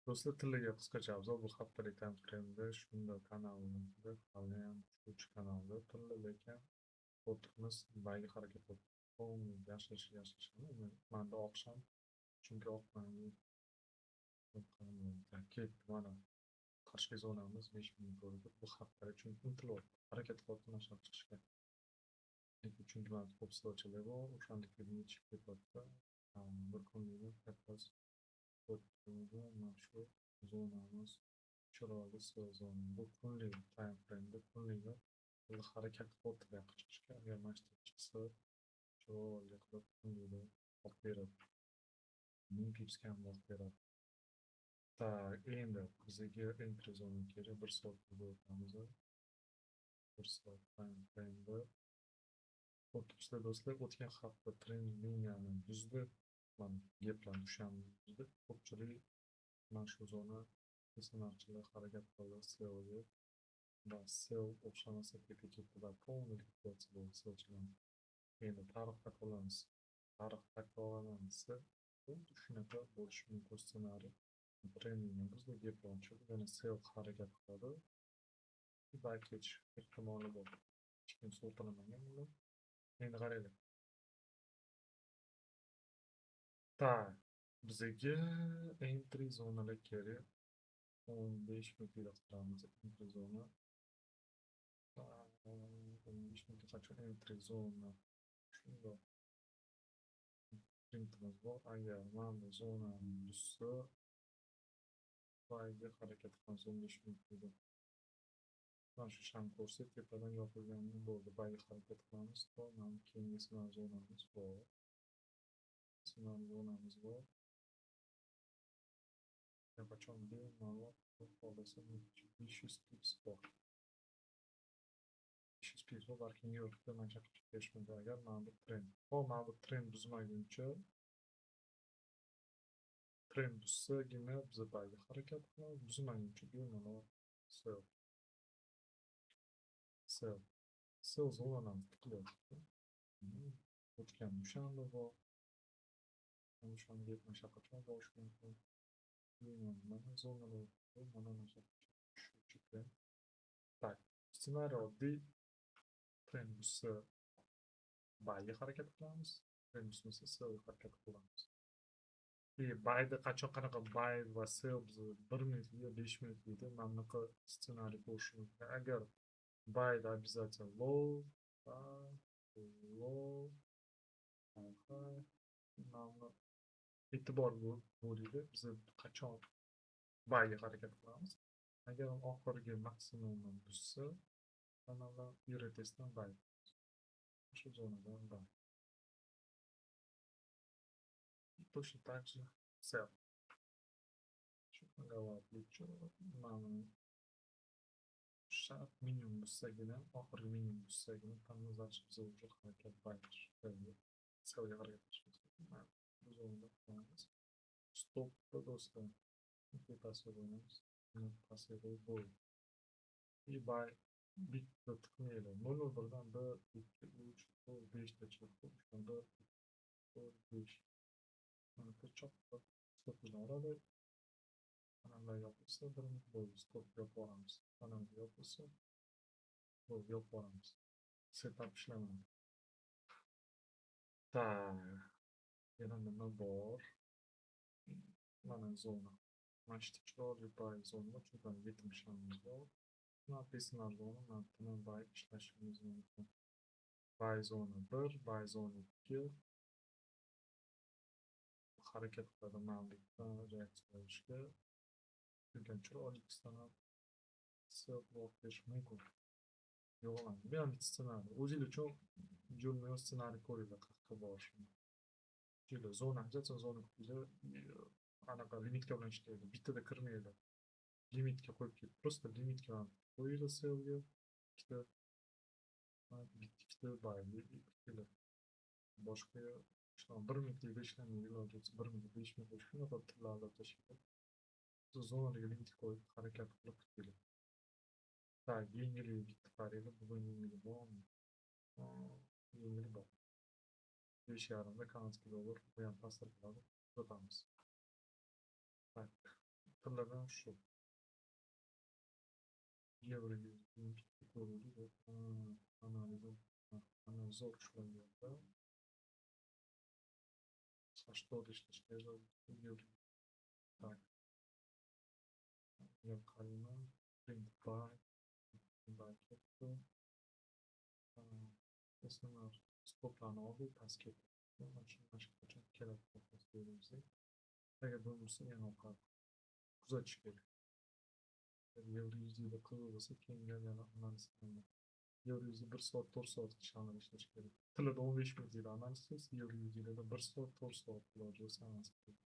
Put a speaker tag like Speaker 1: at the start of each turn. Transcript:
Speaker 1: Do'stlar, tilliga qisqacha обзор. Bu haftalik time frame'da shunda kanalimizda haliyam shu uch kanalda tilla, lekin o'timiz buyga harakat qilib, полный yashirish yashirishini manda oqshom, chunki oq ketdi. Mana qarshi zonamiz 5000 bo'ldi bu haftalik, chunki intilyapti, harakat qilyapti mana shu chiqishga. Lekin chunki mana ko'p свеча lar bor, o'shanikini chiqib ketyapti. Bir kunlikni как раз mana shu zonamiz chiroyli sell zona. Bu kunlik time frame'da kunlikda harakat qilyapti bu yoqqa chiqishga. Agar mana shu chiqsa, chiroyli qilib kunlikda olib beradi. 1000 pipsga ham olib beradi. Так, endi bizga entry zona kerak. Bir soatga o'tamiz. Bir soat time frame'da o'tibsizlar, do'stlar, o'tgan hafta trend liniyani buzdi. Mana gaplarni o'shani buzdi. Ko'pchilik mana shu zona narxchilar harakat qildi sellga va sell o'xshamasa, tepa ketdi va полный likvidatsiya bo'ldi sellchilarni. Endi tarix takrorlansa, tarix takrorlansa, xuddi shunaqa bo'lishi mumkin ssenariy. Trend liniyani buzdi, gaplar ochildi, yana sell harakat qiladi. Buy ketish ehtimoli bor. Hech kim sug'urtalamagan buni. Endi qaranglar. Так, bizaga entry zonalar kerak. 15 minutda qilamiz entry zona. 15 minutda qachon entry zona? Shundoq. Printimiz bor. Agar mana bu zonani buzsa, buyga harakat qilamiz 15 minutda. Mana shu sham ko'rsak, tepadan yopilganini bo'ldi. Buyga harakat qilamiz. To mana keyingi sinov zonamiz bor. Sinov zonamiz bor. Qachon bemalol, xohlasa, 500 pips bor. 500 pips bor, balki Nyu Yorkda mana shu yoqqa chiqib kelishi mumkin agar mana bu trend. Ho, mana bu trend buzmaguncha, trend buzsagina biz buyga harakat qilamiz, buzmaguncha bemalol sell. Sell. Sell zonani tiqilyapti. O'tgan dushanba bor. O'shanga mana shu yoqqa qachon borishi mumkin. Mana zonalar, mana shu yoqqa tushuvchi trend. Так, ssenariy oddiy: trend buzsa, buyga harakat qilamiz, trend buzmasa, sellga harakat qilamiz. И buyda qachon, qanaqa buy va sell? Biz 1 minutlik, 5 minutlikda mana bunaqa ssenariy ko'rishi mumkin. Agar buyda обязательно low, high, low, high, mana buni e'tibor bo'linglar, biz qachon buyga harakat qilamiz. Agar oxirgi maksimumni buzsa, mana retestdan buy. Shu zonadan buy. И точно так же sell. Shu голова плечо, mana shart minimum buzsagina, oxirgi minimum buzsagina, там значит biz уже harakat buy, sellga harakat qilishimiz kerak. Mana bu zonada qilamiz. Stopni, do'stlar, tepasiga qo'yamiz. Pastga qo'yib bo'ldi. И buy bitta tiqmaydi. 0,01 dan 1, 2, 3, 4, 5 ta chiqdi. 1, 2, 4, 5. Mana choppa stopini oladi. Mana yopilsa, bir minut bo'ldi, stop yopib yuboramiz. Mana bu yopilsa, bo'ldi, yopib yuboramiz. Setup ishlamadi. Так, yana nima bor? Mana zona. Mana shu chiroyli buy zona bor, chunki 70 bor. Mana peslar zona, mana buni buy ishlashimiz mumkin. Buy zona 1, buy zona 2. Harakat qiladi mana bu yerdan reaksiya olishga. Judayam chiroyli ikkisidan ham sell berish mumkin. Yo'q, bu ham bitta ssenariy. O'zingiz uchun jo'rma ssenariy ko'ringlar, qayerga borishini. Juda zona, обязательно zona kutinglar, anaqa limitka bilan ishlaydi. Bittada kirmaydi. Limitga qo'yib ketib, просто limitga qo'yinglar sellga. Ikkita, bitta, ikkita buy kutinglar. Boshqa bir minutlikda ishlamaydi, iloji bo'lsa 1 minut, 5 minut shunaqa tillarni tashlaydi. Zonalarga limit qo'yib harakat qilib kutinglar. Так, yengillik bitta qaranglar. Bugun yengillik bormi? Yengillik bor. 5:30 da канадский dollar, bu ham ta'sir qiladi. Kuzatamiz. Так, Tilladan shu. Yevro USD ko'rildi. Analizi, ana, zo'r ushlangan. H4 ishlash kerak. Yevro. Так. Yo'q, qarayman. Print buy. Buy ketdi. SMR stoplarni oldi, pastga ketdi. Mana shu qachon keladi pastga. Agar bo'lmasa, yana oqadi. Kuzatish kerak. Yevro USDda qizil bo'lsa, keyin yana analiz qilaman. Yevro USD 1 soat, 4 soatgacha analiz ishlash kerak. Tilida 15 minutlik analiz qilasiz, yevro USDda 1 soat, 4 soat iloji bo'lsa analiz qiling.